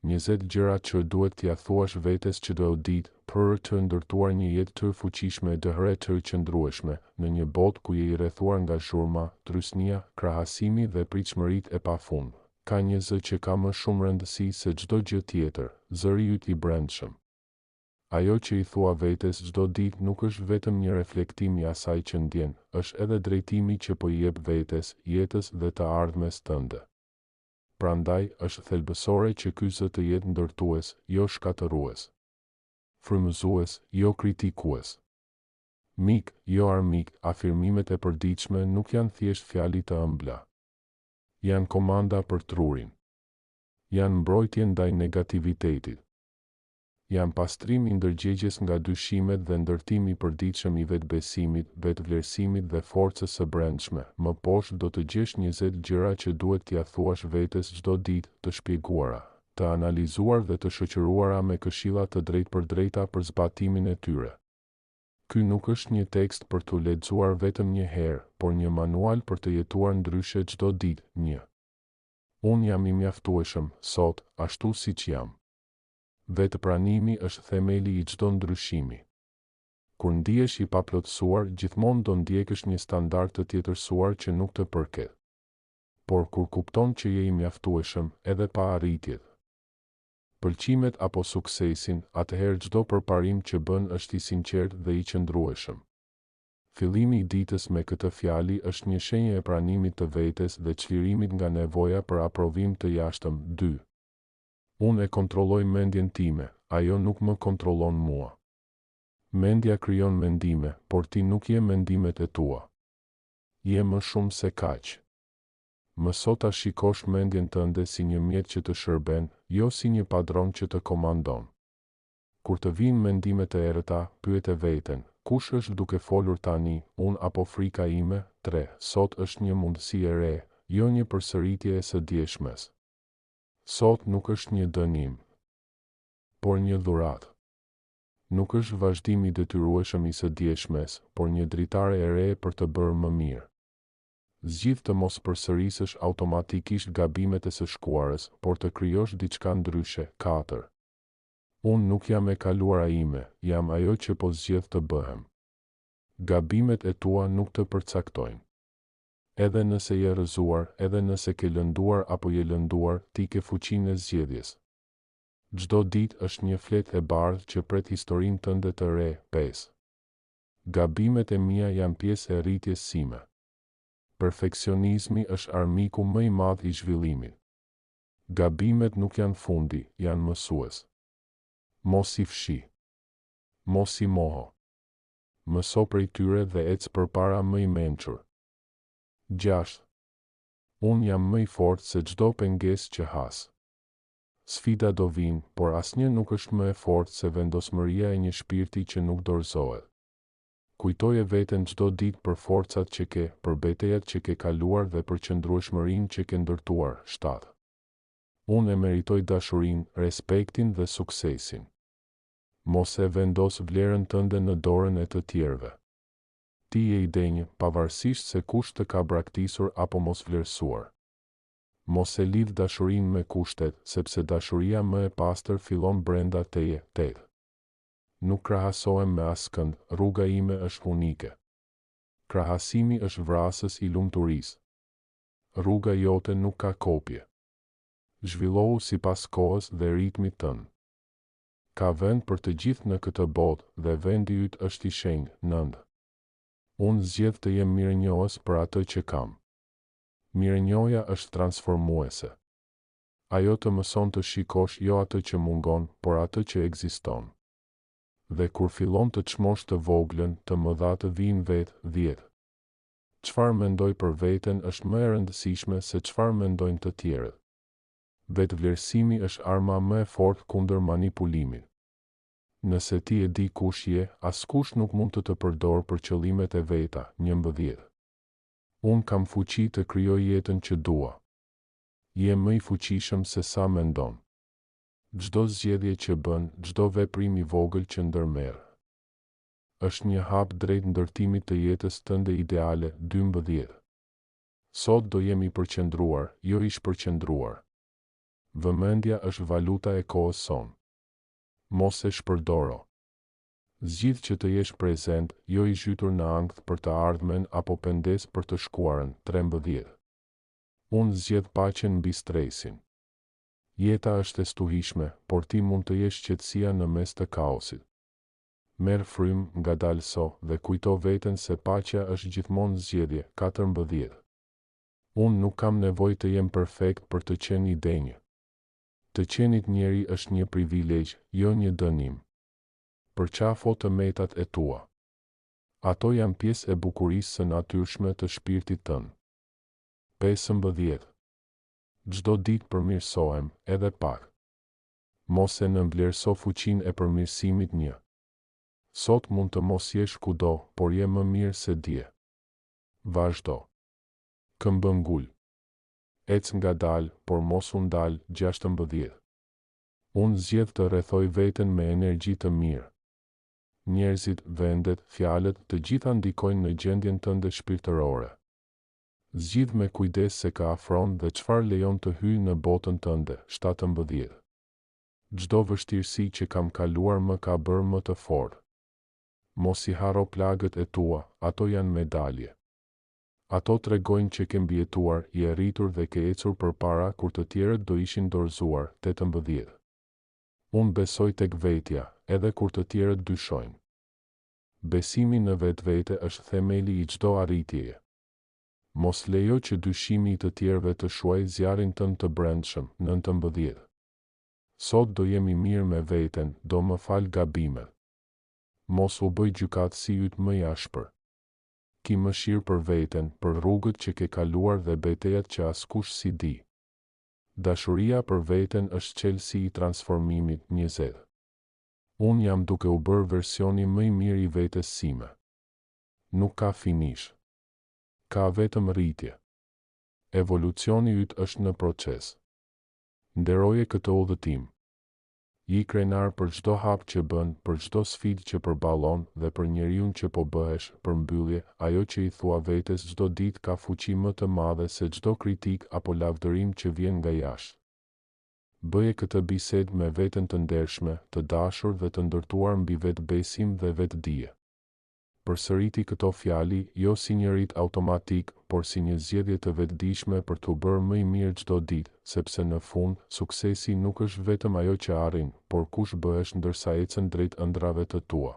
20 gjëra që duhet t'ia thuash vetes çdo ditë, për të ndërtuar një jetë të fuqishme dhe të qëndrueshme, në një botë ku je i rrethuar nga zhurma, trysnia, krahasimi dhe pritshmëritë e pafund. Ka një zë që ka më shumë rëndësi se çdo gjë tjetër, zëri yt i brendshëm. Ajo që i thua vetes çdo ditë nuk është vetëm një reflektim i asaj që ndjen, është edhe drejtimi që po i jep vetes, jetës dhe të ardhmes tënde. Prandaj, është thelbësore që ky zë të jetë ndërtues, jo shkatërrues. Frymëzues, jo kritikues. Mik, jo armik, afirmimet e përditshme nuk janë thjesht fjali të ëmbla. Janë komanda për trurin. Janë mbrojtje ndaj negativitetit. Janë pastrim i ndërgjegjes nga dyshimet dhe ndërtim i përditshëm i vetëbesimit, vetëvlerësimit dhe forcës së brendshme. Më poshtë do të gjesh 20 gjëra që duhet t'ia thuash vetes çdo ditë, të shpjeguara, të analizuar dhe të shoqëruara me këshilla të drejtpërdrejta për zbatimin e tyre. Ky nuk është një tekst për t'u lexuar vetëm një herë, por një manual për të jetuar ndryshe çdo ditë. Një. Unë jam i mjaftueshëm, sot, ashtu siç jam. Vetëpranimi është themeli i çdo ndryshimi. Kur ndihesh i paplotësuar, gjithmonë do ndjekësh një standard të tjetërsuar që nuk të përket. Por kur kupton që je i mjaftueshëm, edhe pa arritjet, pëlqimet apo suksesin, atëherë çdo përparim që bën është i sinqertë dhe i qëndrueshëm. Fillimi i ditës me këtë fjali është një shenjë e pranimit të vetes dhe çlirimit nga nevoja për aprovim të jashtëm. Dy. Unë e kontrolloj mendjen time, ajo nuk më kontrollon mua. Mendja krijon mendime, por ti nuk je mendimet e tua. Je më shumë se kaq. Mëso ta shikosh mendjen tënde si një mjet që të shërben, jo si një padron që të komandon. Kur të vijnë mendime të errëta, pyete veten, kush është duke folur tani, unë apo frika ime? 3. Sot është një mundësi e re, jo një përsëritje e së djeshmes. Sot nuk është një dënim, por një dhuratë. Nuk është vazhdim i detyrueshëm i së djeshmes, por një dritare e re për të bërë më mirë. Zgjidh të mos përsërisësh automatikisht gabimet e së shkuarës, por të krijosh diçka ndryshe. 4. Unë nuk jam e kaluara ime, jam ajo që po zgjedh të bëhem. Gabimet e tua nuk të përcaktojnë. Edhe nëse je rrëzuar, edhe nëse ke lënduar apo je lënduar, ti ke fuqinë e zgjedhjes. Çdo ditë është një fletë e bardhë që pret historinë tënde të re. 5. Gabimet e mia janë pjesë e rritjes sime. Perfeksionizmi është armiku më i madh i zhvillimit. Gabimet nuk janë fundi, janë mësues. Mos i fshih. Mos i moho. Mëso prej tyre dhe ec përpara më i mençur. 6. Unë jam më i fortë se çdo pengesë që has. Sfida do vijnë, por asnjë nuk është më e fortë se vendosmëria e një shpirti që nuk dorëzohet. Kujtoje veten çdo ditë për forcat që ke, për betejat që ke kaluar dhe për qëndrueshmërinë që ke ndërtuar. 7. Unë e meritoj dashurinë, respektin dhe suksesin. Mos e vendos vlerën tënde në dorën e të tjerëve. Ti je i denjë, pavarësisht se kush të ka braktisur apo mosvlerësuar. Mos e lidh dashurinë me kushtet, sepse dashuria më e pastër fillon brenda teje. 8. Nuk krahasohem me askënd, rruga ime është unike. Krahasimi është vrasës i lumturisë. Rruga jote nuk ka kopje. Zhvillohu sipas kohës dhe ritmit tënd. Ka vend për të gjithë në këtë botë dhe vendi yt është i shenjtë. 9. Unë zgjedh të jem mirënjohës për atë që kam. Mirënjohja është transformuese. Ajo të mëson të shikosh jo atë që mungon, por atë që ekziston. Dhe kur fillon të çmosh të voglën, të mëdhatë vijnë vetë. 10. Çfarë mendoj për veten është më e rëndësishme se çfarë mendojnë të tjerët. Vetëvlerësimi është arma më e fortë kundër manipulimit. Nëse ti e di kush je, askush nuk mund të të përdorë për qëllimet e veta. 11. Unë kam fuqi të krijoj jetën që dua. Je më i fuqishëm se sa mendon. Çdo zgjedhje që bën, çdo veprim i vogël që ndërmerr, është një hap drejt ndërtimit të jetës tënde ideale. 12. Sot do jem i përqendruar, jo i shpërqendruar. Vëmendja është valuta e kohës sonë. Mos e shpërdoro. Zgjidh që të jesh prezent, jo i zhytur në ankth për të ardhmen apo pendesë për të shkuarën. 13. Unë zgjedh paqen mbi stresin. Jeta është e stuhishme, por ti mund të jesh qetësia në mes të kaosit. Merr frymë, ngadalëso, dhe kujto veten se paqja është gjithmonë zgjedhje. 14. Unë nuk kam nevojë të jem perfekt për të qenë i denjë. Të qenit njeri është një privilegj, jo një dënim. Përqafo të metat e tua. Ato janë pjesë e bukurisë së natyrshme të shpirtit tënd. 15. Çdo ditë përmirësohem, edhe pak. Mos e nënvlerëso fuqinë e përmirësimit një. Sot mund të mos jesh kudo, por je më mirë se dje. Vazhdo. Këmbëngul. Ec ngadalë, por mos u ndal, 16. Unë zgjedh të rrethoj veten me energji të mirë. Njerëzit, vendet, fjalët, të gjitha ndikojnë në gjendjen tënde shpirtërore. Zgjidh me kujdes se kë afron dhe çfarë lejon të hyjë në botën tënde, 17. Çdo vështirësi që kam kaluar më ka bërë më të fortë. Mos i harro plagët e tua, ato janë medalje. Ato tregojnë që ke mbijetuar, je rritur dhe ke ecur përpara kur të tjerët do ishin dorëzuar, 18. Unë besoj tek vetja, edhe kur të tjerët dyshojnë. Besimi në vetvete është themeli i çdo arritjeje. Mos lejo që dyshimi i të tjerëve të shuajë zjarrin tënd të brendshëm, 19. Sot do jem i mirë me veten, do më fal gabimet. Mos u bëj gjykatësi yt më i ashpër. Ki mëshirë për veten, për rrugët që ke kaluar dhe betejat që askush s'i di. Dashuria për veten është çelësi i transformimit, 20. Unë jam duke u bërë versioni më i mirë i vetes sime. Nuk ka finish. Ka vetëm rritje. Evolucioni yt është në proces. Nderoje këtë udhëtim. Ji krenar për çdo hap që bën, për çdo sfidë që përballon dhe për njeriun që po bëhesh, përmbyllje, ajo që i thua vetes çdo ditë ka fuqi më të madhe se çdo kritikë apo lavdërim që vjen nga jashtë. Bëje këtë bisedë me veten të ndershme, të dashur dhe të ndërtuar mbi vetëbesim dhe vetëdije. Përsëriti këto fjali, jo si një rit automatik, por si një zgjedhje të vetëdijshme për t'u bërë më i mirë çdo ditë, sepse në fund, suksesi nuk është vetëm ajo që arrin, por kush bëhesh ndërsa ecën drejt ëndrrave të tua.